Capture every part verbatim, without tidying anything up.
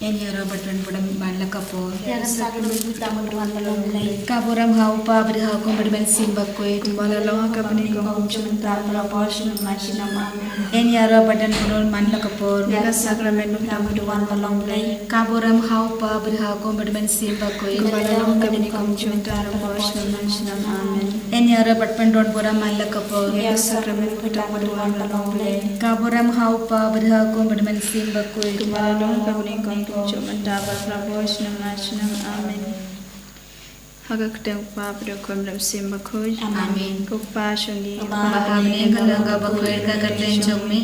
Ïaroh bad ban burom man la ka por. Ïa ka sakrament pyndonkam ha u Blei. Ka burom ha u Kpa bad ha u Khun bad u Mynsiem Bakhuid. Kumba la long ha ka bneng, kumjuh mynta, baroh por, sha shnong shnong. Amen. Ïaroh bad ban burom man la ka por. Ïa ka sakrament pyndonkam ha u Blei. Ka burom ha u Kpa bad ha u Khun bad u Mynsiem Bakhuid. Kumba la long ha ka bneng, kumjuh mynta, baroh por, sha shnong shnong. Amen. Ïaroh bad ban burom man la ka por. Ïa ka sakrament pyndonkam ha u Blei. Ka burom ha u Kpa bad ha u Khun bad u Mynsiem Bakhuid. Kumba la long ha ka bneng, kumjuh mynta, baroh por, sha shnong shnong. Amen. Ha ka kyrteng u Kpa bad u Khun bad u Mynsiem Bakhuid. Amen. Ko Kpa jong ngi, uba ha bneng, kyrkhu ïa ka bakhuid ka kyrteng jong me.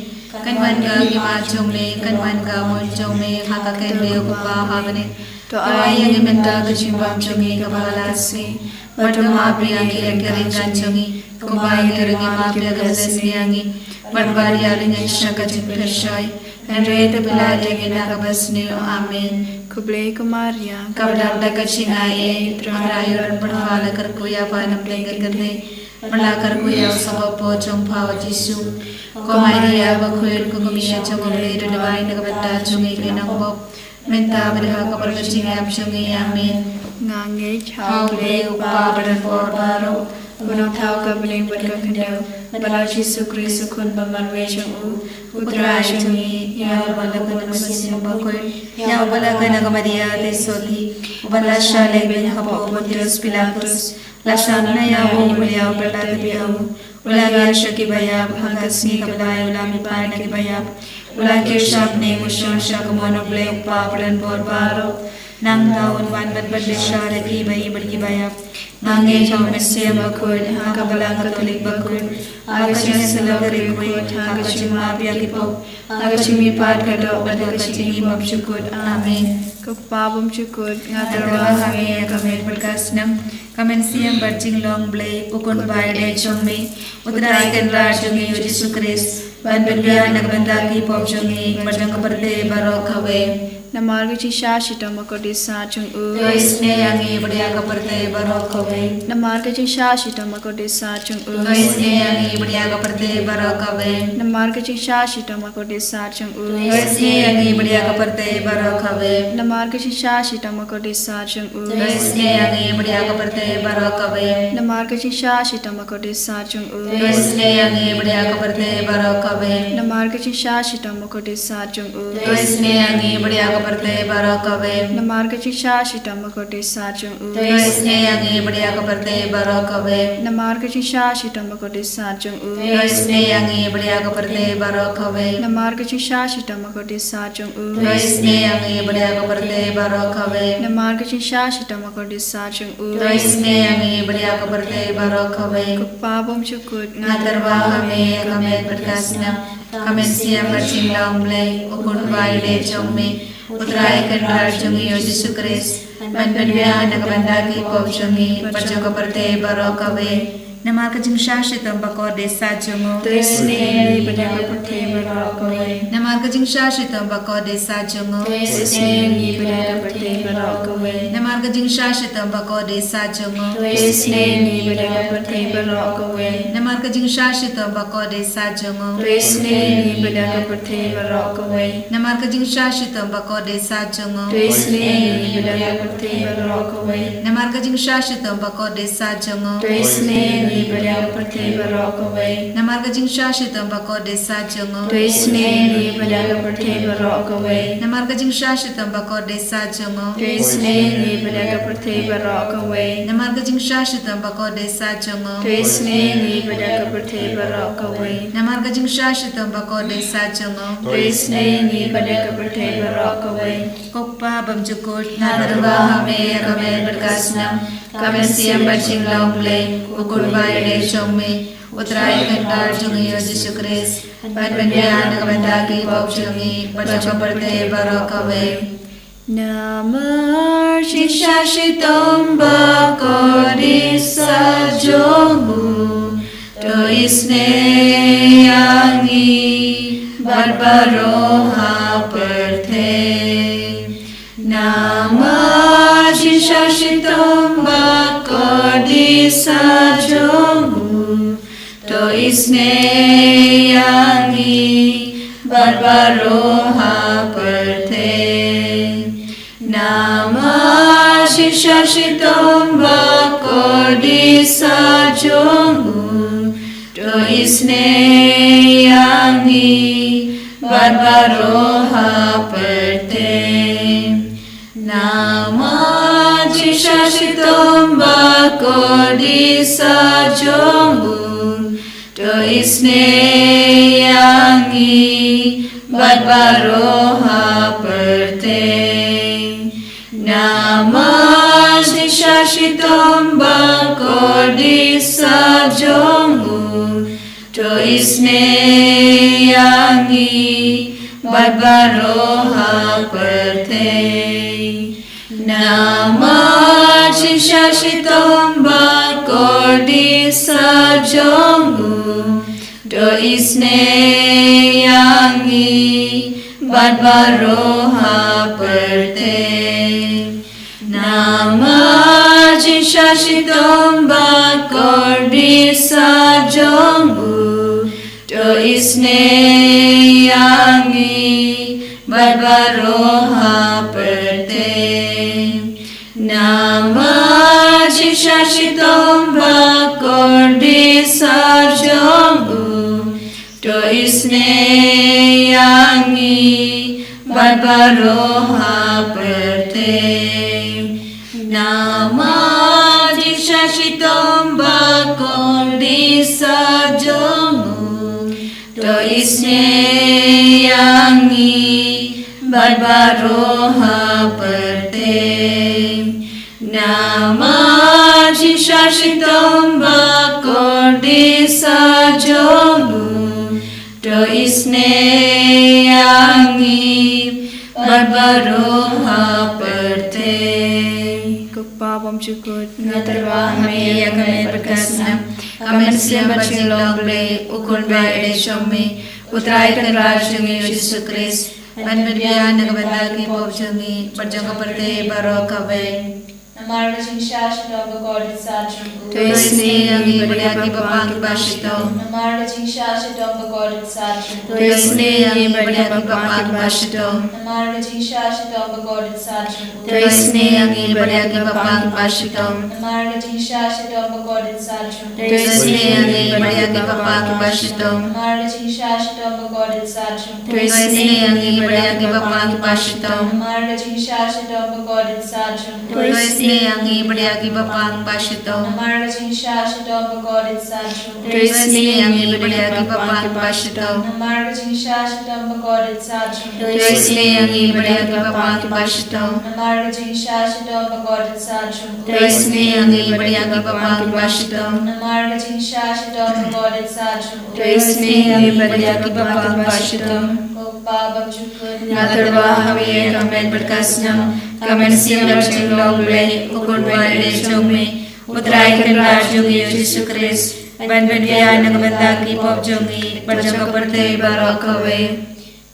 Kan wan ka hima jong me, kan wan ka mon jong me, ha ka kyrteng u Kpa ha bneng. To ai ïa ngi mynta ka jingbam jong ngi kaba la ka sngi. Bad to map ïa ngi ïa ki riewkyrdan jong ngi, kumba ngi ruh ngi map ïa kiba la sniew ïa ngi. Bad wat ïa lyngngoh sha ka jingpyrshah. Hynrei to pynlait ïa ngi na kaba sniew. Amen. Khublei ko Maria, kaba don da ka jingai, U Trai u don bad pha, la kyrkhu ïa pha na pdeng ki kynthei, bad la kyrkhu ïa u shapoh jong pha u Jisu. Ko Maria bakhuid, ko Kmie jong u Blei, to duwai na ka bynta jong ngi ki nongpop, mynta bad ha ka por ka jingïap jong ngi. Amen. Nga ngeit ha u Blei u Kpa badonbor baroh, u nongthaw ka bneng bad ka khyndew, bad ha u Jisu Khrist u Khun ba marwei jong u, U Trai jong ngi, ïa uba la khot da u Mynsiem Bakhuid, ïa uba la kynduh na ka Maria theisotti, uba la shah lehbeiñ hapoh Pontius Pilatus, la sah noh ïa u, u la ïaw bad la tep ïa u, u la ïaid sha kiba ïap, ha ka sngi kaba lai u la mihpat na kiba ïap, u la kiew sha bneng, u shong sha ka mon u Blei u Kpa badonbor baroh. Nangta un wan ban bishar ïa kiba im bad kiba ïap. Nga ngeit ha u Mynsiem Bakhuid, ha ka Balang Katholik bakhuid, ha ka jingïasyllok riewkhuid, ha ka jingmap ïa ki pop, ha ka jingmihpat ka doh bad ha ka jingim bymjukut. Amen. Ko Kpa bymjukut, nga tyrwa ha me ïa ka met bad ka snam, ka mynsiem bad jinglong Blei, u Khun ba ïeit jong me, U Trai Kynrad jong ngi u Jisu Khrist, ban pynbiang na ka bynta ki pop jong ngi bad jong ka pyrthei baroh kawei. Namar ka jingshah shitom bakordit sah jong u, to isynei ïa ngi bad ïa ka pyrthei baroh kawei. Namar ka jingshah shitom bakordit sah jong u, to isynei ïa ngi bad ïa ka pyrthei baroh kawei. Namar ka jingshah shitom bakordit sah jong u, to isynei ïa ngi bad ïa ka pyrthei baroh kawei. Namar ka jingshah shitom bakordit sah jong u, to isynei ïa ngi bad ïa ka pyrthei baroh kawei. Namar ka jingshah shitom bakordit sah jong u, to isynei ïa ngi bad ïa ka pyrthei baroh kawei. Namar ka jingshah shitom bakordit sah jong u, to isynei ïa ngi bad ïa ka pyrthei baroh kawei. Namar ka jingshah shitom bakordit sah jong u, to isynei ïa ngi bad ïa ka pyrthei baroh kawei. Namar ka jingshah shitom bakordit sah jong u, to isynei ïa ngi bad ïa ka pyrthei baroh kawei. Namar ka jingshah shitom bakordit sah jong u, to isynei ïa ngi bad ïa ka pyrthei baroh kawei. Namar ka jingshah shitom bakordit sah jong u, to isynei ïa ngi bad ïa ka pyrthei baroh kawei. Ko Kpa bymjukut, nga tyrwa ha me ïa ka met bad ka snam, ka mynsiem bad jinglong Blei, u Khun ba ïeit jong me, U Trai Kynrad jong ngi u Jisu Khrist, ban pynbiang na ka bynta ki pop jong ngi bad jong ka pyrthei baroh kawei. Namar ka jingshah shitom bakordit sah jong u, to isynei ïa ngi bad ïa ka pyrthei baroh kawei. Namar ka jingshah shitom bakordit sah jong u, to isynei ïa ngi bad ïa ka pyrthei baroh kawei. Namar ka jingshah shitom bakordit sah jong u, to isynei ïa ngi bad ïa ka pyrthei baroh kawei. Namar ka jingshah shitom bakordit sah jong u, to isynei ïa ngi bad ïa ka pyrthei baroh kawei. Namar ka jingshah shitom bakordit sah jong u, to isynei ïa ngi bad ïa ka pyrthei baroh kawei. Namar ka jingshah shitom bakordit sah jong u, to isynei ïa ngi bad ïa ka pyrthei baroh kawei. Namar ka jingshah shitom bakordit sah jong u, to isynei ïa ngi bad ïa ka pyrthei baroh kawei. Namar ka jingshah shitom bakordit sah jong u, to isynei ïa ngi bad ïa ka pyrthei baroh kawei. Namar ka jingshah shitom bakordit sah jong u, to isynei ïa ngi bad ïa ka pyrthei baroh kawei. Namar ka jingshah shitom bakordit sah jong u, to isynei ïa ngi bad ïa ka pyrthei baroh kawei. Ko Kpa bymjukut, nga tyrwa ha me ïa ka met bad ka snam, ka mynsiem bad jinglong Blei, u Khun ba ïeit jong me, U Trai Kynrad jong ngi u Jisu Khrist, ban pynbiang na ka bynta ki pop jong ngi bad jong ka pyrthei baroh kawei. Namar jingshah shitom bakordit sah jong u, to isynei ïa ngi bad baroh ha pyrthei. Namar jingshah shitom bakordit sah jong u, to isynei ïa ngi bad baroh ha pyrthei. Sha shitom ba kordit sa jong u, to isynei ïa ngi bad baroh ha pyrthei. Namar jingsha shitom ba kordit sa jong u, to isynei ïa ngi bad baroh ha pyrthei. Namar jingsha shitom ba kordit sa jong u, to isynei ïa ngi bad baroh ha pyrthei. Namar jingsha shitom ba kordit sa jong u, to isynei ïa ngi bad baroh ha pyrthei. Namar jingsha shitom ba kordit sa jong u, to isynei ïa ngi bad baroh ha pyrthei. Namar jingsha shitom ba kordit sa jong u, to isynei ïa ngi bad baroh ha pyrthei. Namar jingsha shitom ba kordit sa jong u, to isynei ïa ngi bad baroh ha pyrthei. Namar jingsha shitom ba kordit sa jong u, to isynei ïa ngi bad baroh ha pyrthei. Ko Kpa bymjukut, nga tyrwa ha me ïa ka met bad ka snam, ka mynsiem bad jinglong Blei, U Khun ba ïeit jong me, U Trai Kynrad jong ngi U Jisu Khrist, ban pynbiang na ka bynta ki pop jong ngi bad jong ka pyrthei baroh kawei. Namar ka jingsha shitom ba kordit sa jong u, to isynei ïa ngi bad ïa ki bapang kiba shitom. Namar ka jingsha shitom ba kordit sa jong u, to isynei ïa ngi bad ïa ki bapang kiba shitom. Namar ka jingsha shitom ba kordit sa jong u, to isynei ïa ngi bad ïa ki bapang kiba shitom. Namar ka jingsha shitom ba kordit sa jong u, to isynei ïa ngi bad ïa ki bapang kiba shitom. Namar ka jingsha shitom ba kordit sa jong u, to isynei ïa ngi bad ïa ki bapang kiba shitom. Namar ka jingsha shitom ba kordit sa jong u, to isynei ïa ngi bad ïa ki bapang kiba shitom. Namar ka jingsha shitom ba kordit sa jong u, to isynei ïa ngi bad ïa ki bapang kiba shitom. Namar ka jingsha shitom ba kordit sa jong u, to isynei ïa ngi bad ïa ki bapang kiba shitom. Namar ka jingsha shitom ba kordit sa jong u, to isynei ïa ngi bad ïa ki bapang kiba shitom. Namar ka jingsha shitom ba kordit sa jong u, to isynei ïa ngi bad ïa ki bapang kiba shitom. Ko Kpa bymjukut, nga tyrwa ha me ïa ka met bad ka snam, ka mynsiem bad jinglong Blei, U Khun ba ïeit jong me, U Trai Kynrad jong ngi U Jisu Khrist, ban pynbiang na ka bynta ki pop jong ngi bad jong ka pyrthei baroh kawei.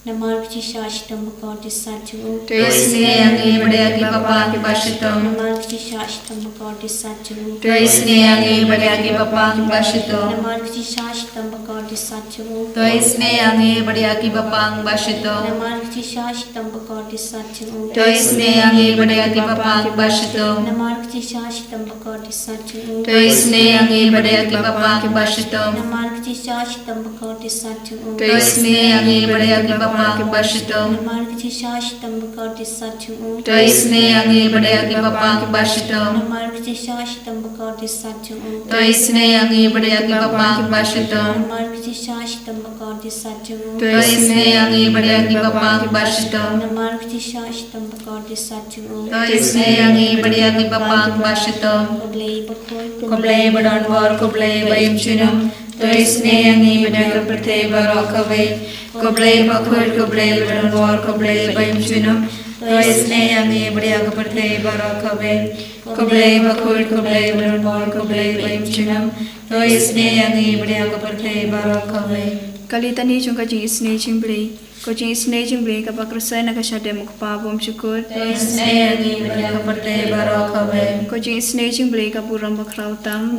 Namar ka jingsha shitom ba kordit sa jong u, to isynei ïa ngi bad ïa ki bapang kiba shitom. Namar ka jingsha shitom ba kordit sa jong u, to isynei ïa ngi bad ïa ki bapang kiba shitom. Namar ka jingsha shitom ba kordit sa jong u, to isynei ïa ngi bad ïa ki bapang kiba shitom. Namar ka jingsha shitom ba kordit sa jong u, to isynei ïa ngi bad ïa ki bapang kiba shitom. Namar ka jingsha shitom ba kordit sa jong u, to isynei ïa ngi bad ïa ki bapang kiba shitom. Namar ka jingsha shitom ba kordit sa jong u, to isynei ïa ngi bad ïa ki bapang kiba shitom. Namar ka jingsha shitom ba kordit sa jong u, to isynei ïa ngi bad ïa ki bapang kiba shitom. Namar ka jingsha shitom ba kordit sa jong u, to isynei ïa ngi bad ïa ki bapang kiba shitom. Namar ka jingsha shitom ba kordit sa jong u, to isynei ïa ngi bad ïa ki bapang kiba shitom. Namar ka jingsha shitom ba kordit sa jong u, to isynei ïa ngi bad ïa ki bapang kiba shitom. Ko Blei bakhuid, ko Blei ba don bor, ko Blei ba im junom, to isynei ïa ngi bad ïa ka pyrthei baroh kawei. Ko Blei bakhuid, ko Blei ba don bor, ko Blei ba im junom, to isynei ïa ngi bad ïa ka pyrthei baroh kawei. Ko Blei bakhuid, ko Blei ba don bor, ko Blei ba im junom, to isynei ïa ngi bad ïa ka pyrthei baroh kawei. Ka litani jong ka jingisynei jong U Blei. Ko jingisynei jong U Blei kaba kren sha ka shadem U Kpa bymjukut. To isynei ïa ngi bad ïa ka pyrthei baroh kawei. Ko jingisynei jong U Blei ka burom bakhraw tam.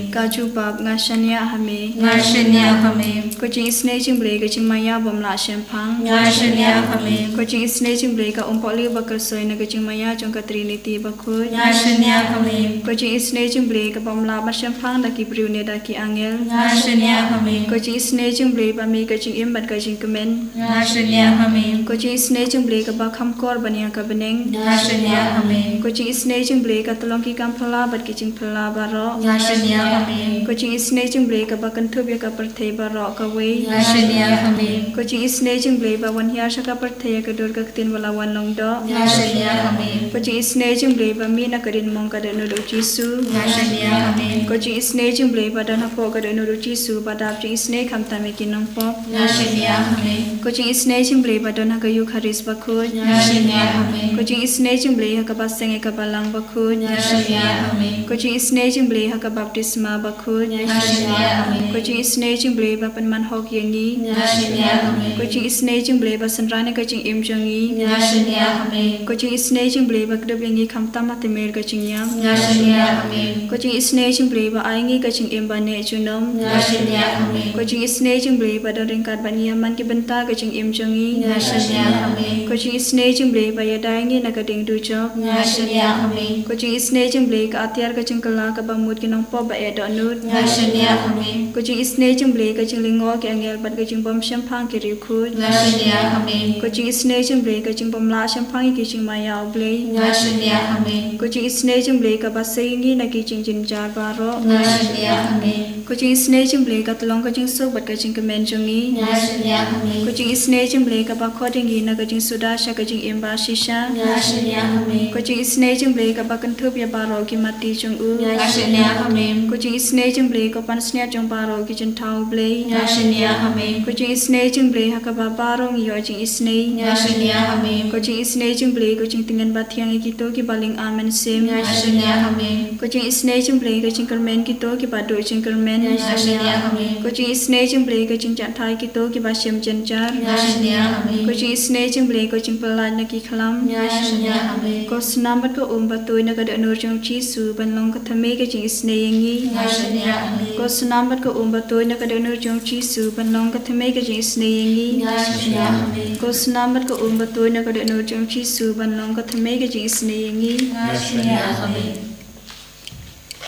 Ka jubab, nga shaniah ha me. Nga shaniah ha me. Ko jingisynei jong U Blei ka jingmaïa bym lah shemphang. Nga shaniah ha me. Ko jingisynei jong U Blei ka umpohliew ba kren sha ka jingmaïa jong ka Trinity bakhuid. Nga shaniah ha me. Ko jingisynei jong U Blei kaba ym lah ban shemphang da ki briew ne da ki angel. Nga shaniah ha me. Ko jingisynei jong U Blei ba mih ka jingim bad ka jingkmen. Nga shaniah ha me. Ko jingisynei jong U Blei kaba kham kor ban ïa ka bneng. Nga shaniah ha me. Ko jingisynei jong U Blei ka tyllong ki kam phylla bad ki jingphylla baroh. Nga shaniah ha me. Ko jingisynei jong U Blei kaba kynthup ïa ka pyrthei baroh kawei. Nga shaniah ha me. Ko jingisynei jong U Blei ba wan hiar sha ka pyrthei ïa ka dur ka ktien ba la wan long doh. Nga shaniah ha me. Ko jingisynei jong U Blei ba mih na ka diengmong ka dohnud U Jisu. Nga shaniah ha me. Ko jingisynei jong U Blei ba don hapoh ka dohnud U Jisu ba dap jingisynei khamtam ïa ki nongpop. Nga shaniah ha me. Ko jingisynei jong U Blei ba don ha ka Eukharist bakhuid. Nga shaniah ha me. Ko jingisynei jong U Blei ha kaba seng ïa ka balang bakhuid. Nga shaniah ha me. Ko jingisynei jong U Blei ha ka baptisma bakhuid. Nga shaniah ha me. Ko jingisynei jong U Blei ba pynman hok ïa ngi. Nga shaniah ha me. Ko jingisynei jong U Blei ba synran ïa ka jingim jong ngi. Nga shaniah ha me. Ko jingisynei jong U Blei ba kdup ïa ngi khamtam ha tmier ka jingïap. Nga shaniah ha me. Ko jingisynei jong U Blei ba ai ngi ka jingim ba neh junom. Nga shaniah ha me. Ko jingisynei jong U Blei ba don ryngkat bad ngi ha man ki bynta ka jingim jong ngi. Nga shaniah ha me. Ko jingisynei jong U Blei ba ïada ïa ngi na ka diengdujok. Nga shaniah ha me. Ko jingisynei jong U Blei ka atiar ka jingkylla kaba mut ki nongpop ba eh dohnud. Nga shaniah ha me. Ko jingisynei jong U Blei ka jinglyngngoh ki angel bad ka jingbymshemphang ki riewkhuid. Nga shaniah ha me. Ko jingisynei jong U Blei ka jingbymlah shemphang ïa ki jingmaïa U Blei. Nga shaniah ha me. Ko jingisynei jong U Blei kaba sei ïa ngi na ki jingjynjar baroh. Nga shaniah ha me. Ko jingisynei jong U Blei ka tyllong ka jingsuk bad ka jingkmen jong ngi. Nga shaniah ha me. Ko jingisynei jong U Blei kaba khot ïa ngi na ka jingsuda sha ka jingim ba shisha. Nga shaniah ha me. Ko jingisynei jong U Blei kaba kynthup ïa baroh ki matti jong u. Nga shaniah ha me. Ko jingisynei jong U Blei ko pansngiat jong baroh ki jingthaw U Blei. Nga shaniah ha me. Ko jingisynei jong U Blei ha kaba baroh ngi ïoh jingisynei. Nga shaniah ha me. Ko jingisynei jong U Blei ko jingtngen ba thiang ïa kito kiba lyngba mynsiem. Nga shaniah ha me. Ko jingisynei jong U Blei ka jingkyrmen kito kiba duh jingkyrmen. Nga shaniah ha me. Ko jingisynei jong U Blei ka jingjahthait kito kiba shem jynjar. Nga shaniah ha me. Ko jingisynei jong U Blei ka jingpyllait na ki khlam. Nga shaniah ha me. Ko snam bad ka um ba tuid na ka dohnud jong U Jisu ban long ka thymmei ka jingisynei ïa ngi. Nga shaniah ha me. Ko snam bad ka um ba tuid na ka dohnud jong U Jisu ban long ka thymmei ka jingisynei ïa ngi. Nga shaniah ha me. Ko snam bad ka um ba tuid na ka dohnud jong U Jisu ban long ka thymmei ka jingisynei ïa ngi. Nga shaniah ha me.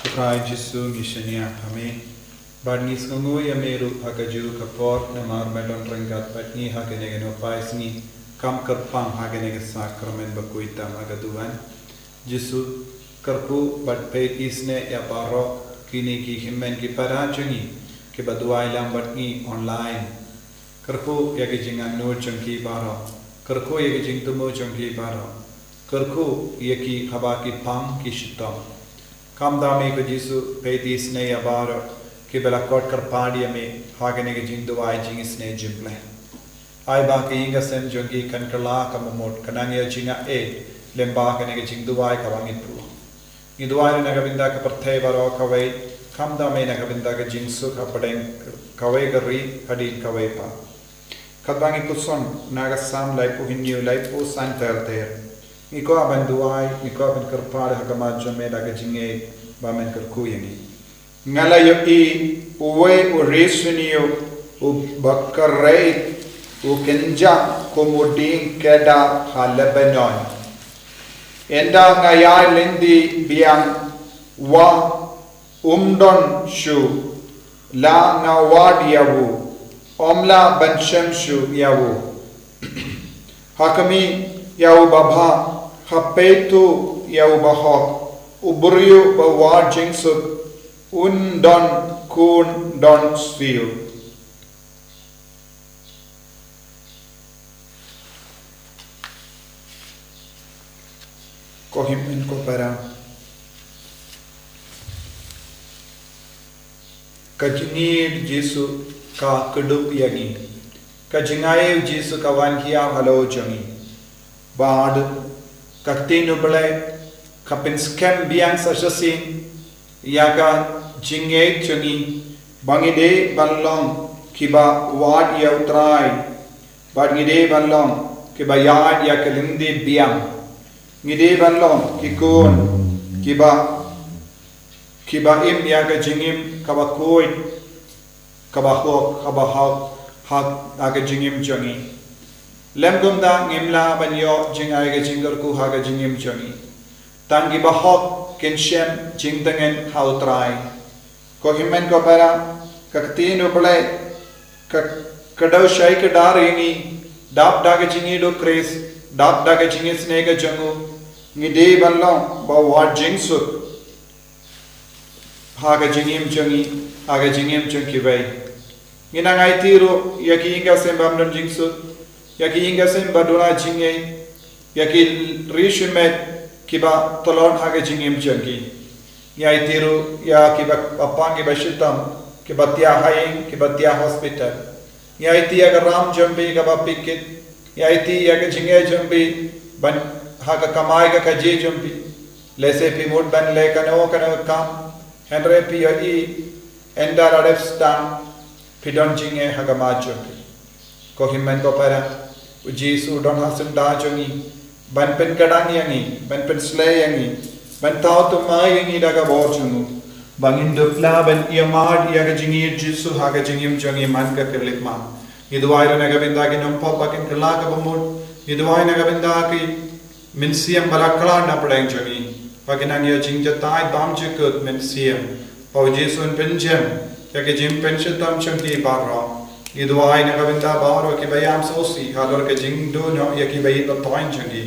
Ko Trai Jisu, ngi shaniah ha me. Bad ngi sngewnguh ïa me ruh ha kajuh ka por namar me don ryngkat bad ngi ha kane ka nohpai sngi, kam kyrpang ha kane ka sakramen bakhuid tam ha ka duwan. Jisu, kyrkhu bad peit isynei ïa baroh kine ki hynmen ki para jong ngi kiba duwai lang bad ngi online. Kyrkhu ïa ki jingangnud jong ki baroh. Kyrkhu ïa ki jingthmu jong ki baroh. Kyrkhu ïa ki haba ki pang ki shitom. Khamtam me ko Jisu, peit isynei ïa baroh kiba la khot kyrpad ïa me ha kane ka jingduwai jingisynei jingpyllait. Ai ba ka ïing ka sem jong ki kan kylla ka mut, kan nang ïoh jingaiei lyngba kane ka jingduwai kaba ngi pynlong. Ngi duwai ruh na ka bynta ka pyrthei baroh kawei, khamtam me na ka bynta ka jingsuk hapdeng kawei ka ri hadien kawei pat. Katba ngi puson na ka Salm laiphew hynñiew, laiphew san ter ter. Ngi kwah ban duwai, ngi kwah ban kyrpad ha khmat jong me da ka jingngeit ba men kyrkhu ïa ngi. Nga la ïohi uwei u riewsniew uba kyrhai, u kynjah kum u dieng kedar ha Lebanon. Ynda nga ïaid lynti biang, wat um don shuh, la nga wad ïa u, ym lah ban shem shuh ïa u. Ha khmih ïa u babha, ha pyrthei ïa u bahok, u briew ba wad jingsuk, un don khun don siew. Ko hynmen ko para, ka jingïeit Jisu ka kdup ïa ngi. Ka jingaiei Jisu ka wan hiar halor jong ngi. Bad ka ktien U Blei ka pynskhem biang sa shisien ïa ka jingïeit jong ngi, ba ngi dei ban long kiba wad ïa U Trai, bad ngi dei ban long kiba ïaid ïa ka lynti biang. Ngi dei ban long ki khun kiba, kiba im ïa ka jingim kaba khuid, kaba hok, kaba hok ha, ha ka jingim jong ngi. Lym kumta ngim lah ban ïoh jingai ka jingkyrkhu ha ka jingim jong ngi. Tang kiba hok kin shem jingtngen ha U Trai. Ko hynmen ko para, ka ktien U Blei ka, ka kdew shai kdar ïa ngi, dap da ka jingïeit U Khrist, dap da ka jingisynei ka jong u, ngi dei ban long ba wad jingsuk ha ka jingim jong ngi, ha ka jingim jong kiwei. Ngi nang aiti ruh ïa ki ïing ki sem bym don jingsuk, ïa ki ïing ki sem ba duna jingeh, ïa ki ri shimet kiba tlot ha ka jingim jong ki. Ngi aiti ruh ïa kiba, ba pang kiba shitom, kiba thiah ha ïing, kiba thiah hospital. Ngi aiti ïa ka ram jong phi kaba phi kit. Ngi aiti ïa ka jingeh jong phi ban ha ka kamai ka kajih jong phi. Lehse phi mut ban leh kano kano ka kam, hynrei phi ïohi, ynda la dep sdang, phi don jingeh ha ka mat jong phi. Ko hynmen ko para, U Jisu u don ha syndah jong ngi, ban pynkdang ïa ngi, ban pynsleh ïa ngi, ban thaw thymmai ïa ngi da ka bor jong u. Ba ngin dup lah ban ïa mad ïa ka jingïeit Jisu ha ka jingim jong ngi man ka khyllipmat. Ngi duwai ruh na ka bynta ki nongpop ba kin kylla kaba mut. Ngi duwai na ka bynta ki mynsiem ba la khlad na pdeng jong ngi, ba kin nang ïoh jingjatai bymjukut mynsiem. Ba U Jisu un pynjem ïa ka jingpynshitom jong ki baroh. Ngi duwai na ka bynta baroh kiba ïam sngewsih halor ka jingduh noh ïa kiba ïeit ba thoiñ jong ki.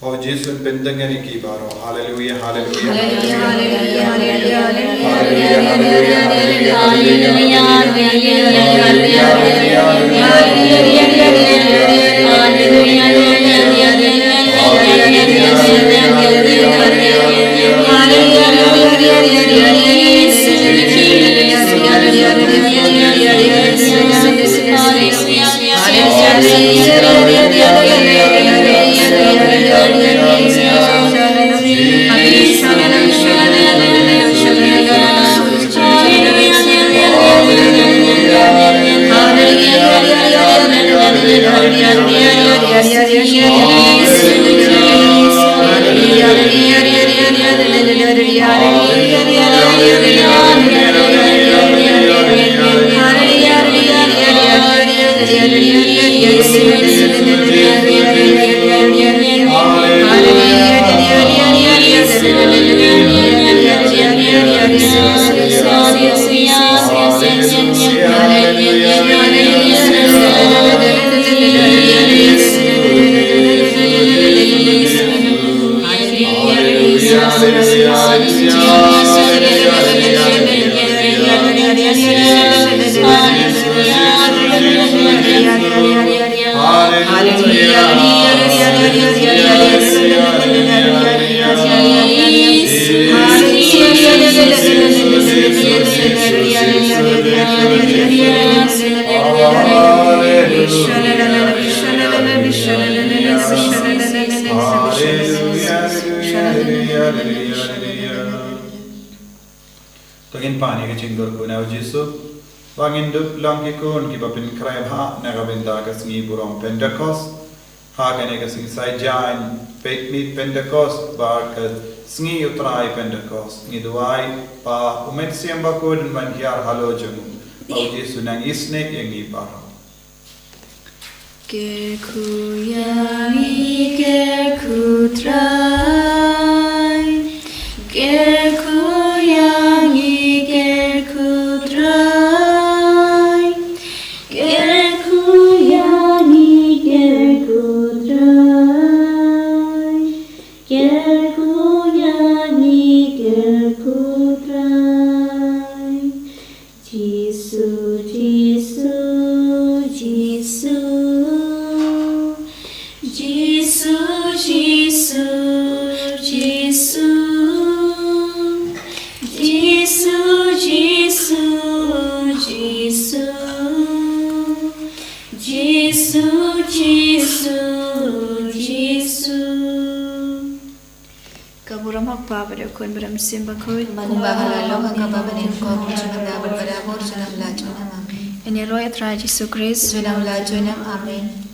Ba U Jisu un pyntngen ïa ki baroh. Haleluya, haleluya, haleluya. To ngin pan ïa ka jingkyrkhu na U Jisu. Ba ngin dup long ki khun kiba pynkhreh bha na ka bynta ka sngi burom Pentekost. Ha kane ka sngi Saitjaiñ, peit miet Pentekost bad ka sngi U Trai Pentekost. Ngi duwai ba U Mynsiem Bakhuid un hiar halor jong u. Ba U Jisu un nang isynei ïa ngi baroh. Kyrkhu ïa ngi, kyrkhu Trai. Kyrkhu ïa ngi, kyrkhu Trai. Kyrkhu ïa ngi, kyrkhu Trai. Kyrkhu ïa ngi, kyrkhu Trai. Jisu, Jisu, Jisu. Jisu, Jisu, Jisu. Jisu, Jisu, Jisu. Jisu, Jisu, Jisu. Ka burom ha U Kpa bad ha U Khun bad ha U Mynsiem Bakhuid. Kumba ha la long, ha kaba banyngkong, junom bad ha bor junom la junom. Amen. Ïaroh ïa Trai Jisu Khrist. Junom la junom. Amen.